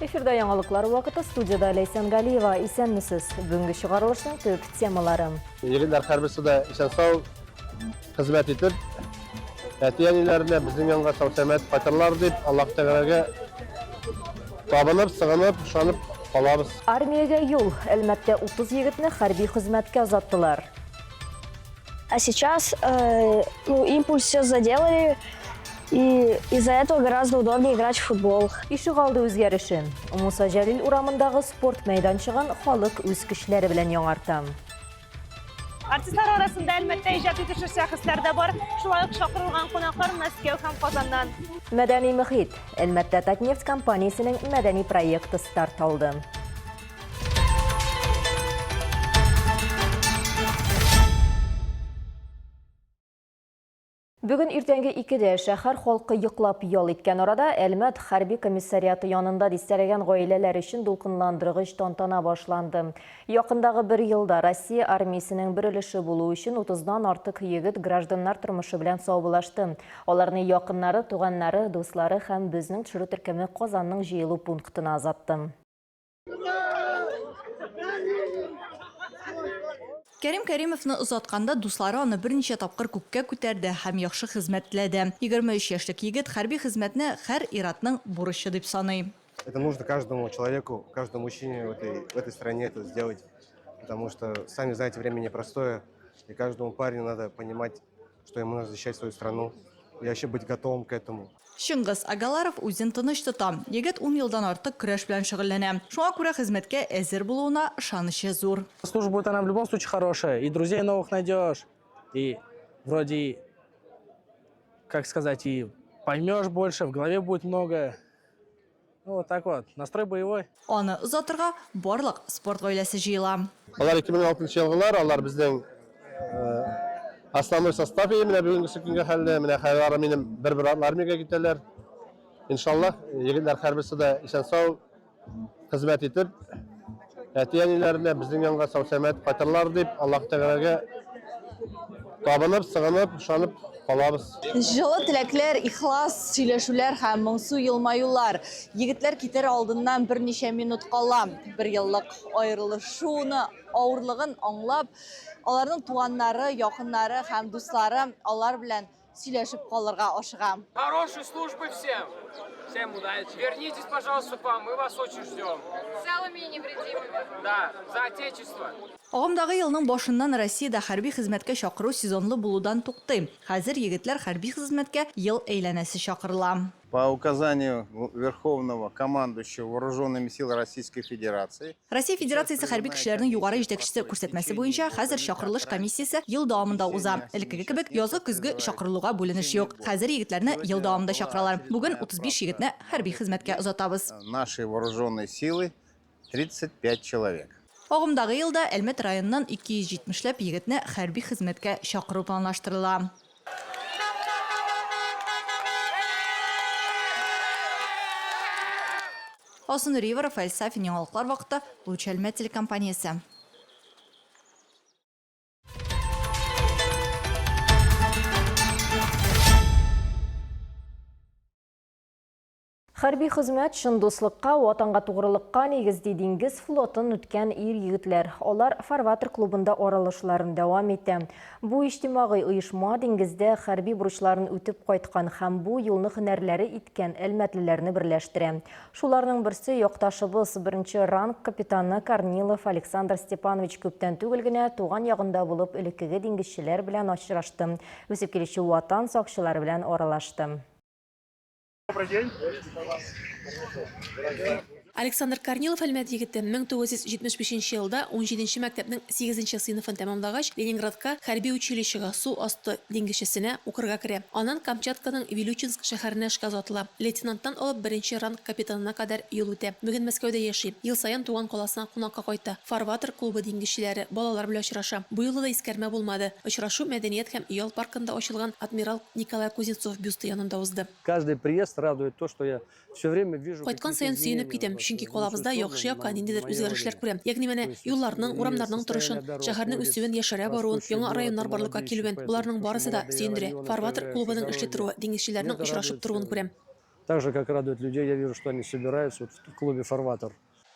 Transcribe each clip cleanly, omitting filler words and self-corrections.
Эфирда яңалыклар вакыты студияда Ләйсән Галиева. Исәнмесез. Бүгенге чыгарылышның төп темалары. Егетләр һәрберсе дә исән-сау хезмәт итеп, әти-әниләренә безнең янга сау-сәламәт кайтырлар дип, Аллаһ Тәгаләгә табынып, сыгынып, ышанып калабыз. Армиягә юл. Әлмәттә 30 егетне хәрби хезмәткә озаттылар. А сейчас э, ну, импульс все заделали, и из-за этого гораздо удобнее играть в футбол. Ишегалды үзгәреше. Муса Җәлил урамындагы спорт мәйданчыгын халык үз көчләре белән яңарта. Артистлар арасында Әлмәттә иҗат итүче шәхесләр дә бар. Шулай ук чакырылган кунаклар Мәскәү һәм Казаннан. Мәдәни мөхит. Әлмәттә Татнефть компаниясенең мәдәни проекты старт алды. Бүген иртәнге 2-дә шәһәр халкы йоклап ял иткән арада Әлмәт хәрби комиссариаты янында дистәләгән гаиләләр өчен дулкынландыргыч тантана башланды. Якындагы бер елда Россия армиясенең бер өлеше булу өчен 30-дан артык егет гражданнар тормышы белән саубуллашты. Аларны якыннары, туганнары, дуслары һәм безнең төшерү төркеме Казанның җыелу пунктына озатты. Кәрим Кәримовны озатканда дуслары аны берничә тапкыр күккә күтәрде һәм яхшы хезмәт теләде. 23 яшьлек егет хәрби хезмәтне һәр ир-атның бурычы дип саный. Это нужно каждому человеку, каждому мужчине в этой, в этой стране это сделать, потому что, сами знаете, время непростое, и каждому парню надо понимать, что ему надо защищать свою страну и вообще быть готовым к этому. Чыңгыз Агаларов үзен тыныч тота. Егет ун елдан артык көрәш белән шөгыльләнә. Шуңа күрә хезмәткә әзер булуына ышанычы зур. Служба будет она в любом случае хорошая. И друзей новых найдешь, и вроде, как сказать, и поймешь больше, в голове будет много. Ну, вот так вот. Настрой боевой. Аны озатырга барлык спорт гаиләсе җыела. Алар 2006 елгылар, алар безнең основной состав менә бүгенге көнгә хәлле, менә хәзер минем бер-бер артлы армиягә китәләр. Иншаллаһ, егетләр һәрберсе дә исән-сау хезмәт итеп, әти-әниләренә безнең янга сау-сәламәт кайтырлар дип, Аллаһ Тәгаләгә табынып, сыгынып, ышанып калабыз. Җылы теләкләр, ихлас сөйләшүләр һәм моңсу елмаюлар. Егетләр китәр алдыннан берничә минут кала. Бер еллык аерылышуны авырлыгын аңлап, аларның туганнары, якыннары һәм дуслары алар белән сөйләшеп калырга ашыга. Хорошей службы всем! Всем удачи! Вернитесь, пожалуйста, к вам, мы вас очень ждем. Целыми и невредимыми. Да, за Отечество! Агымдагы елның башыннан Россиядә хәрби хезмәткә чакыру сезонлы булудан туктый. Хәзер егетләр хәрби хезмәткә ел әйләнәсе чакырыла. По указанию Верховного командующего Вооруженными силами Российской Федерации. Россия Федерациясе хәрби көчләренең югары җитәкчесе күрсәтмәсе буенча, хәзер чакырылыш комиссиясе ел дәвамында уза. Элеккеге кебек язгы-көзге чакырылуга бүленеш юк. Хәзер егетләрне ел дәвамында чакыралар. Бүген 35 егетне хәрби хезмәткә озатабыз. Наши вооруженные силы 35 человек. Агымдагы елда Әлмәт районыннан 270 ләп егетне хәрби хезмәткә чакыру планлаштырыла. Алсу Нуриева, Рафаэль Сафин, Яңалыклар вакыты, Луч Әлмәт телекомпаниясе. Хәрби хезмәт чын дуслыкка, Ватанга тугрылыкка нигез, ди диңгез флотын үткән ир-егетләр. Алар Фарватер клубында аралашуларын дәвам итә. Бу иҗтимагый оешма диңгездә хәрби бурычларын үтеп кайткан һәм бу юлны һөнәрләре иткән әлмәтлеләрне берләштерә. Шуларның берсе, якташыбыз, беренче ранг капитаны Корнилов Александр Степанович күптән түгел генә туган ягында булып элеккеге диңгезчеләр белән очрашты, үсеп килүче Ватан сакчылары белән аралашты. Добрый день. Александр Корнилов Әлмәт егете 1975 елда 17 мәктәпнең 8 сыйныфын тәмамлагач, Ленинградка хәрби училищега су асты диңгезчесенә укырга керә. Аннан Камчатканың Вилючинск шәһәренә эшкә озатыла. Лейтенанттан алып беренче ранг капитанына кадәр юл үтә. Бүген Мәскәүдә яши. Ел саен туган каласына кунакка кайта. Фарватер клубы диңгезчеләре, балалар белән очраша. Бу юлы да искәрмә булмады. Очрашу Мәдәният һәм ял паркында ачылган Адмирал Николай Кузнецов бюсты янында узды. Каждый приезд радует то, что я все время вижу. Кайткан саен сөенеп китәм, чөнки калабызда яхшы якка ниндидер үзгәрешләр күрәм. Ягъни менә юлларның, урамнарның торышын, шәһәрнең үсүен, яшәрә баруын, яңа районнар барлыкка килүен, боларның барысы да сөендерә. Фарватер клубының эшли торуы, диңгезчеләрнең очрашып торуын күрәм. Так же, как радует людей, я вижу, что они собираются вот в клубе «Фарватер».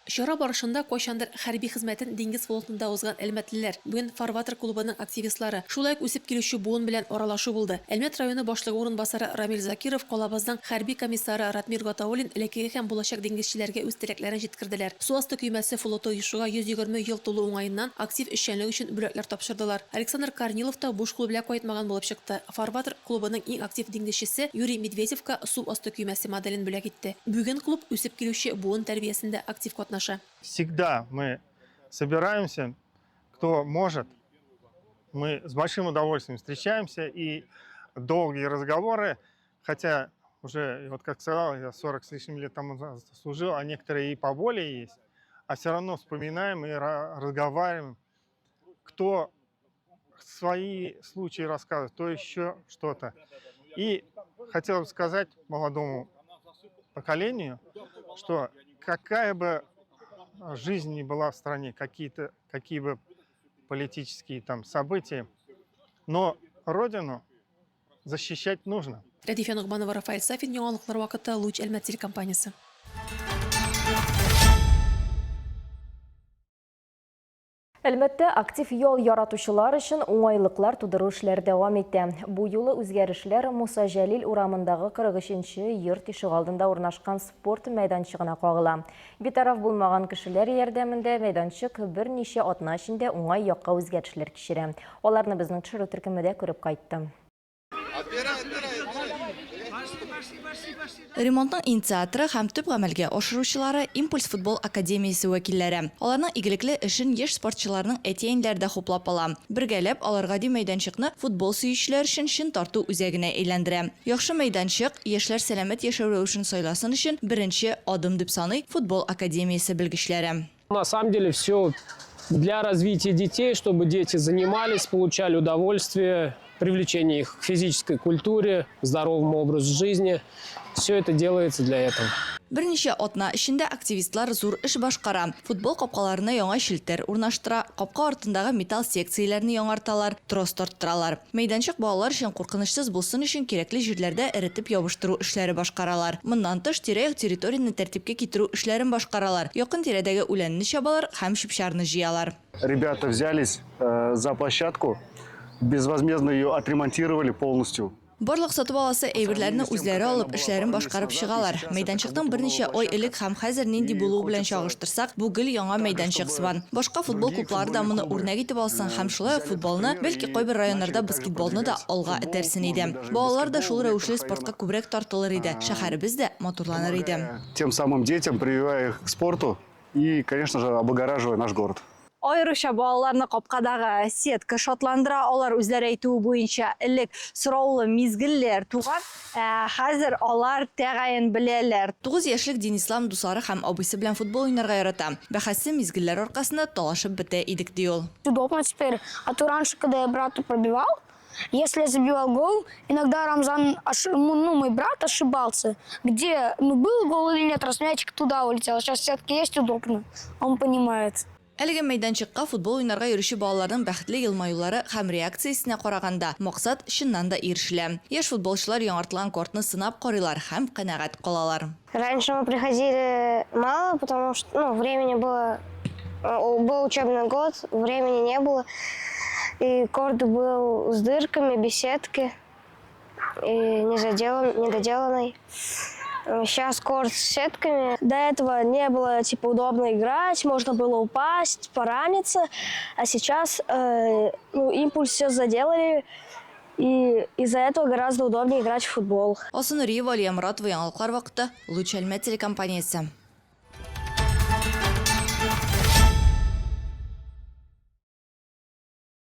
Чара барышында кайчандыр хәрби хезмәтен диңгез флотында узган әлмәтлеләр, бүген Фарватер клубының активистлары, шулай ук үсеп килүче буын белән аралашу булды. Әлмәт районы башлыгы урынбасары Рамил Закиров, калабызның хәрби комиссары Ратмир Гатауллин элеккеге һәм булачак диңгезчеләргә үз теләкләрен җиткерделәр. Су асты көймәсе флоты оешуга 120 ел тулу уңаеннан актив эшчәнлек өчен бүләкләр тапшырдылар. Александр Корнилов та буш кул белән кайтмаган булып чыкты. Фарватер клубының иң актив диңгезчесе Юрий Медведевка су асты көймәсе моделен бүләк итте. Бүген клуб үсеп килүче буын тәрбиясендә актив катнаша. Всегда мы собираемся, кто может, мы с большим удовольствием встречаемся и долгие разговоры, хотя уже, вот как сказал, я 40 с лишним лет тому назад служил, а некоторые и поболее есть, а все равно вспоминаем и разговариваем, кто свои случаи рассказывает, то еще что-то. И хотел бы сказать молодому поколению, что какая бы жизнь ни была в стране, какие-то, какие бы политические там события, но Родину защищать нужно. Рәдифә Ногманова, Рафаэль Сафин, Яңалыклар вакыты, Луч Әлмәт телекомпаниясе. Әлмәттә актив ял яратучылар өчен уңайлыклар тудыру эшләре дәвам итә. Бу юлы үзгәрешләр Муса Җәлил урамындагы 43 нче йорт ишегалдында урнашкан спорт мәйданчыгына кагыла. Битараф булмаган кешеләр ярдәмендә мәйданчык берничә атна эчендә уңай якка үзгәрешләр кичерә. Аларны безнең төшерү төркеме дә күреп кайтты. Ремонтның инициаторы һәм төп гамәлгә ашыручылары, Импульс футбол академиясе вәкилләре. Аларның игелекле эшен яшь спортчыларның әти-әниләре дә хуплап ала. Бергәләп, алар гади мәйданчыкны футбол сөючеләр өчен чын тарту үзәгенә әйләндерә. Яхшы мәйданчык, яшьләр сәламәт яшәү рәвешен сайласын өчен беренче адым, дип саный футбол академиясе белгечләре. На самом деле все для развития детей, чтобы дети занимались, получали удовольствие, привлечение их к физической культуре, здоровому образу жизни. Все это делается для этого. Берничә атна эчендә активистлар зур эш башкара, футбол капкаларына яңа челтәр урнаштыра, капка артындагы металл секцияләрне яңарталар, трос тарттыралар. Мәйданчык балалар өчен куркынычсыз булсын өчен кирәкле җирләрдә эретеп ябыштыру эшләре башкаралар. Моннан тыш, тирә-як территорияне тәртипкә китерү эшләрен башкаралар, якын-тирәдәге үләнне чабалар һәм чүп-чарны җыялар. Ребята взялись за площадку, безвозмездно ее отремонтировали полностью. Барлык сатып аласы әйберләрне үзләре алып, эшләрен башкарып чыгалар. Мәйданчыкның берничә ай элек һәм хәзер нинди булуы белән чагыштырсак, бу гел яңа мәйданчык сыман. Башка футбол клублары да моны үрнәк итеп алсын һәм шулай ук футболны, бәлки кайбер районнарда баскетболны да алга этәрсен иде. Балалар да шул рәвешле спортка күбрәк тартылыр иде, шәһәребез дә матурланыр иде. Тем самым детям, прививая их к спорту и, конечно же, облагораживая наш город. Аеруча балаларны капкадагы сетка шатландыра. Алар үзләре әйтүе буенча, элек сораулы мизгелләр туган, ә хәзер алар тәгаен беләләр. 9 яшьлек Динислам дуслары һәм абыйсы белән футбол уйнарга ярата. Бәхәсле мизгелләр аркасында талашып бетә идек, ди ул. Удобно теперь. А то раньше, когда я брату пробивал, если я забивал гол, иногда Рамзан, ну, мой брат ошибался, где, ну, был гол или нет, раз мячик туда улетел. Сейчас сетки есть, удобно, он понимает. Әлеге мәйданчыкка футбол уйнарга йөрүче балаларның бәхетле елмаюлары һәм реакциясенә караганда, максат чыннан да ирешелә. Яшь футболчылар яңартылган кортны сынап карыйлар һәм канәгать калалар. Раньше мы приходили мало, потому что, ну, времени было, был учебный год, времени не было. И корт был с дырками, без сетки и не заделан, недоделанный. Сейчас корт с сетками. До этого не было типа удобно играть, можно было упасть, пораниться. А сейчас ну, импульс все заделали, и из-за этого гораздо удобнее играть в футбол. Алсу Нуриева, Алия Моратова, Яңалыклар вакыты, Луч Әлмәт телекомпаниясе.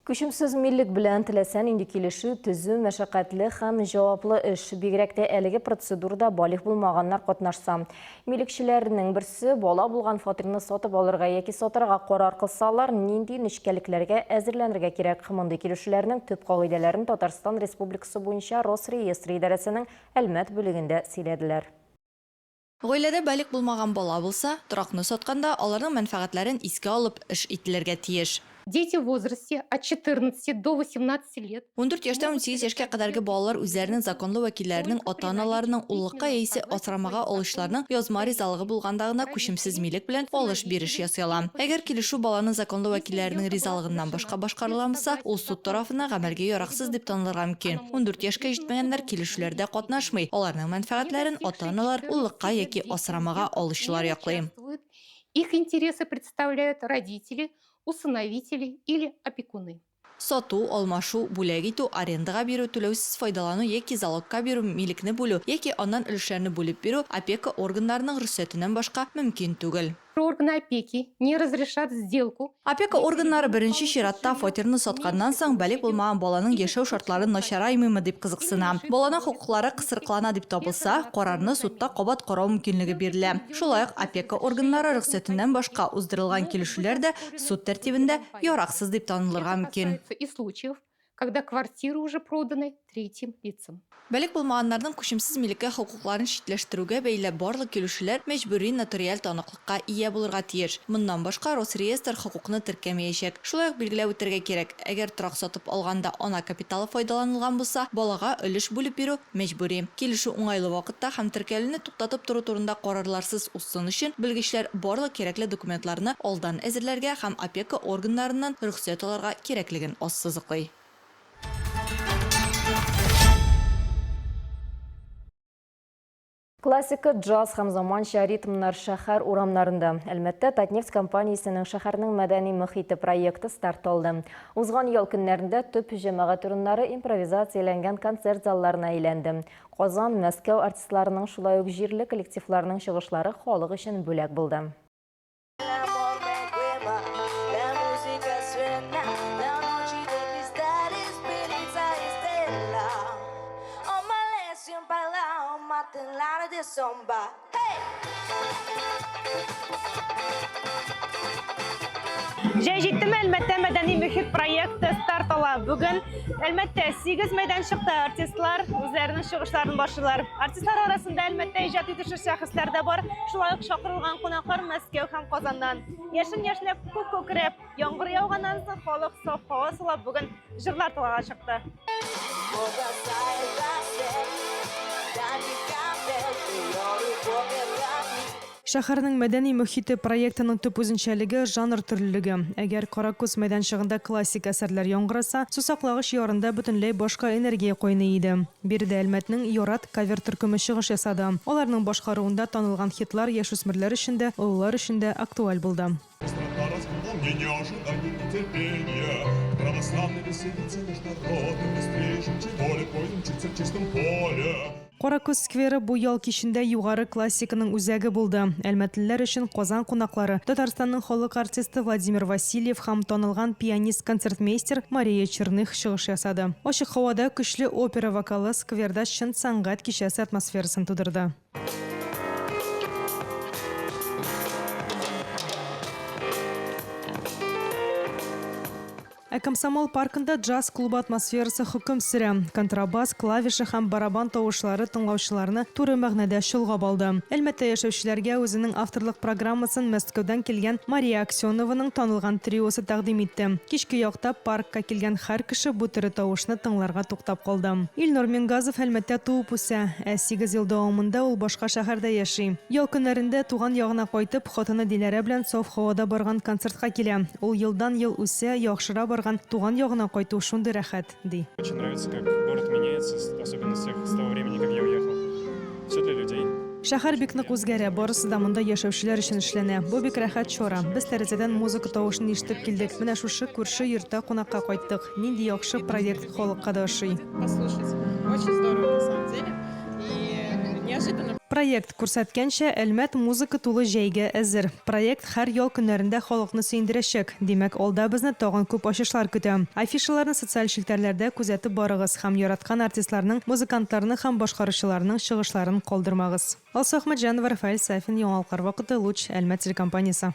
Күчемсез милек белән теләсә нинди килешү төзү мәшәкатьле һәм җаваплы эш. Бигрәк тә әлеге процедурада балигъ булмаганнар катнашса. Милекчеләрнең берсе бала булган фатирны сатып алырга яки сатарга карар кылсалар, нинди нечкәлекләргә әзерләнергә кирәк? Мондый килешүләрнең төп кагыйдәләрен Татарстан Республикасы буенча Росреестр идарәсенең Әлмәт бүлегендә сөйләделәр. Гаиләдә балигъ булмаган бала булса, торакны сатканда, аларның мәнфәгатьләрен искә алып эш ителергә тиеш. Дети в возрасте от 14 до 18 лет. 14 яшьтән 18 яшькә кадәрге балалар үзләренең законлы вәкилләренең, ата-аналарының, уллыкка яисә асрамага алучыларның язма ризалыгы булганда гына күчемсез милек белән алыш-биреш ясый ала. Әгәр килешү баланың законлы вәкилләренең ризалыгыннан башка башкарылган булса, ул суд тарафыннан гамәлгә яраксыз дип танылырга мөмкин. 14 яшькә җитмәгәннәр килешүләрдә катнашмый, аларның мәнфәгатьләрен ата-аналар, уллыкка яки асрамага алучылар яклый. Их интересы представляют родители, усыновители или опекуны. Сату, алмашу, бүләк итү, арендага бирү, түләүсез файдалану яки залогка бирү, милекне бүлү яки аннан өлешләрне бүлеп бирү опека органнарының рөхсәтеннән башка мөмкин түгел. Органы опеки не разрешат сделку. Опека органнары беренче чиратта фатирны сатканнан соң балигъ булмаган баланың яшәү шартлары начараймыймы дип кызыксына. Баланың хокуклары кысрыклана дип табылса, карарны судта кабат карау мөмкинлеге бирелә. Шулай ук опека органнары рөхсәтеннән башка уздырылган килешүләр дә суд тәртибендә яраксыз дип танылырга мөмкин. И случаев, когда квартиры уже проданы третьим лицам. Балигъ булмаганнарның күчемсез милеккә хокукларын читләштерүгә бәйле барлык килешүләр мәҗбүри нотариаль таныклыкка ия булырга тиеш. Моннан башка Росреестр хокукны теркәмәячәк. Шулай ук билгеләп үтәргә кирәк, әгәр торак сатып алганда ана капиталы файдаланылган булса, балага өлеш бүлеп бирү мәҗбүри. Килешү уңайлы вакытта һәм теркәлүне туктатып тору турында карарларсыз узсын өчен, белгечләр барлык кирәкле документларны алдан әзерләргә һәм опека органнарыннан рөхсәт алырга кирәклеген ассызыклый. Классика, джаз һәм заманча ритмнар шәһәр урамнарында. Әлмәттә Татнефть компаниясенең шәһәрнең мәдәни мөхите проекты старт алды. Узган ял көннәрендә төп җәмәгать урыннары импровизацияләнгән концерт залларына әйләнде. Казан, Мәскәү артистларының, шулай ук җирле коллективларның чыгышлары халык өчен бүләк булды. Җәй җиттеме, Әлмәттә мәдәни мөхит проекты старт ала. Бүген Әлмәттә 8 мәйданчыкта артистлар үзләренең чыгышларын башлыйлар. Артистлар арасында Әлмәттә иҗат итүче шәхесләр дә бар. Шулай ук чакырылган кунаклар Мәскәү һәм Казаннан. Яшен яшьнәп, күк күкрәп, яңгыр яуганнан соң халык саф һава сулап бүген җырлар тыңларга чыкты. Шәһәрнең мәдәни мохите проектының төп үзенчәлеге, жанр төрлелеге. Әгәр Каракүз мәйданчыгында классик әсәрләр яңгыраса, Сусаклагыч ярында бөтенләй башка энергия кайный иде. Биредә Әлмәтнең Ярат кавер-төркеме чыгыш ясады. Аларның башкаруында танылган хитлар яшүсмерләр өчен дә, олылар өчен дә актуаль булды. Каракүз скверы бу ял кичендә югары классиканың үзәге булды. Әлмәтлеләр өчен Казан кунаклары, Татарстанның халык артисты Владимир Васильев һәм танылган пианист-концертмейстер Мария Черных чыгыш ясады. Ачык һавада көчле опера вокалы скверда чын сәнгать кичәсе атмосферасын тудырды. Ә Комсомол паркында джаз клубы атмосферасы хөкем сөрә. Контрабас, клавиша һәм барабан тавышлары тыңлаучыларны туры мәгънәдә чолгап алды. Әлмәттә яшәүчеләргә үзенең авторлык программасын Мәскәүдән килгән Мария Аксенованың танылган триосы тәкъдим итте. Кичке якта паркка килгән һәр кеше бу тере тавышны тыңларга туктап калды. Илнур Мингазов Әлмәттә туып үсә. Ә сигез ел дәвамында ул башка шәһәрдә яши. Ял көннәрендә туган ягына кайтып, хатыны Диләрә белән саф һавада барган концертка килә. Ул елдан-ел үсә, яхшыра барган туган ягына кайту шундый рәхәт, ди. Очень нравится, как город меняется, особенно с тех, с того времени, как я уехал. Все для людей. Шәһәр бик нык үзгәрә, барысы да монда яшәүчеләр өчен эшләнә. Бу бик рәхәт чара. Без тәрәзәдән музыка тавышын ишетеп килдек. Менә шушы күрше йортта кунакка кайттык. Нинди яхшы проект, халыкка да ошый. Послушать. Очень здорово, на самом деле. И неожиданно. Проект күрсәткәнчә, Әлмәт музыка тулы җәйгә әзер. Проект һәр ял көннәрендә халыкны сөендерәчәк. Димәк, алда безне тагын күп ачышлар көтә. Афишаларны социаль челтәрләрдә күзәтеп барыгыз һәм яраткан артистларның, музыкантларның һәм башкаручыларның чыгышларын калдырмагыз. Алсу Әхмәтҗанова, Рафаэль Сафин, Яңалыклар вакыты, Луч, Әлмәт телекомпаниясе.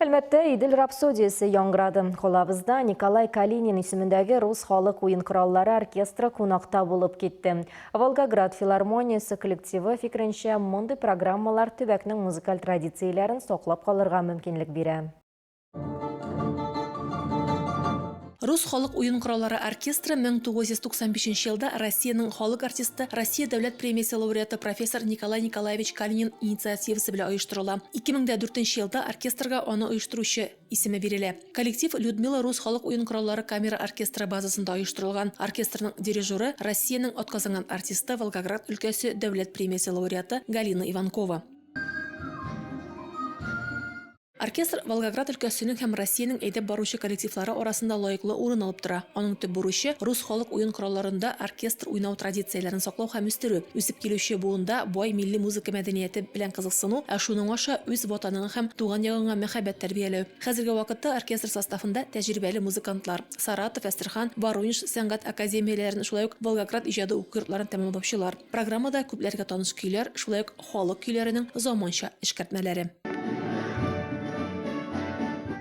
Әлмәттә Идел рапсодиясе яңгырады. Калабызда Николай Калинин исемендәге рус халык уен кораллары оркестры кунакта булып китте. Волгоград филармониясе коллективы фикеренчә, мондый программалар төбәкнең музыкаль традицияләрен саклап калырга мөмкинлек бирә. Рус халык уен кораллары оркестры 1995 елда Россиянең халык артисты, Россия дәүләт премиясе лауреаты профессор Николай Николаевич Калинин инициативасы белән оештырыла. 2004 елда оркестрга аны оештыручы исеме бирелә. Коллектив Людмила рус халык уен кораллары камера оркестры базасында оештырылган. Оркестрның дирижеры, Россиянең атказанган артисты, Волгоград өлкәсе дәүләт премиясе лауреаты Галина Иванкова. Оркестр Волгоград өлкәсенең һәм Россиянең әйдәп баручы коллективлары арасында лаеклы урын алып тора. Аның төп бурычы, рус халык уен коралларында оркестр уйнау традицияләрен саклау һәм үстерү, үсеп килүче буында бай милли музыка мәдәнияте белән кызыксыну, ә шуның аша үз Ватаныңа һәм туган ягыңа мәхәббәт тәрбияләү. Хәзерге вакытта оркестр составында тәҗрибәле музыкантлар, Саратов, Әстерхан, Воронеж сәнгать академияләрен, шулай ук Волгоград иҗади уку йортларын тәмамлаучылар. Программада күпләргә таныш көйләр, шулай ук халык көйләренең заманча эшкәртмәләре.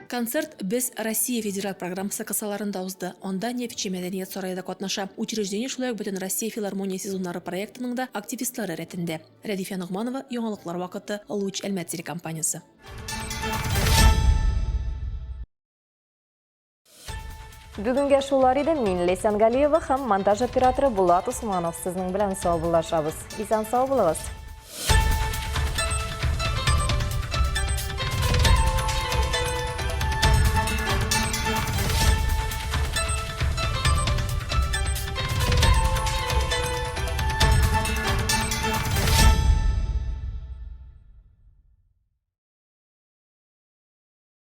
Концерт Без Россия федераль программасы кысаларында узды. Анда Нефтьче мәдәният сарае да катнаша. Учреждение шулай ук Бөтенроссия филармония сезоннары проектының да активистлары рәтендә. Рәдифә Ногманова, Яңалыклар вакыты, Луч Әлмәт телекомпаниясе. Бүгенгә шулар иде. Мин Ләйсән Галиева һәм монтаж операторы Булат Усманов сезнең белән саубуллашабыз. Исән сау булыгыз.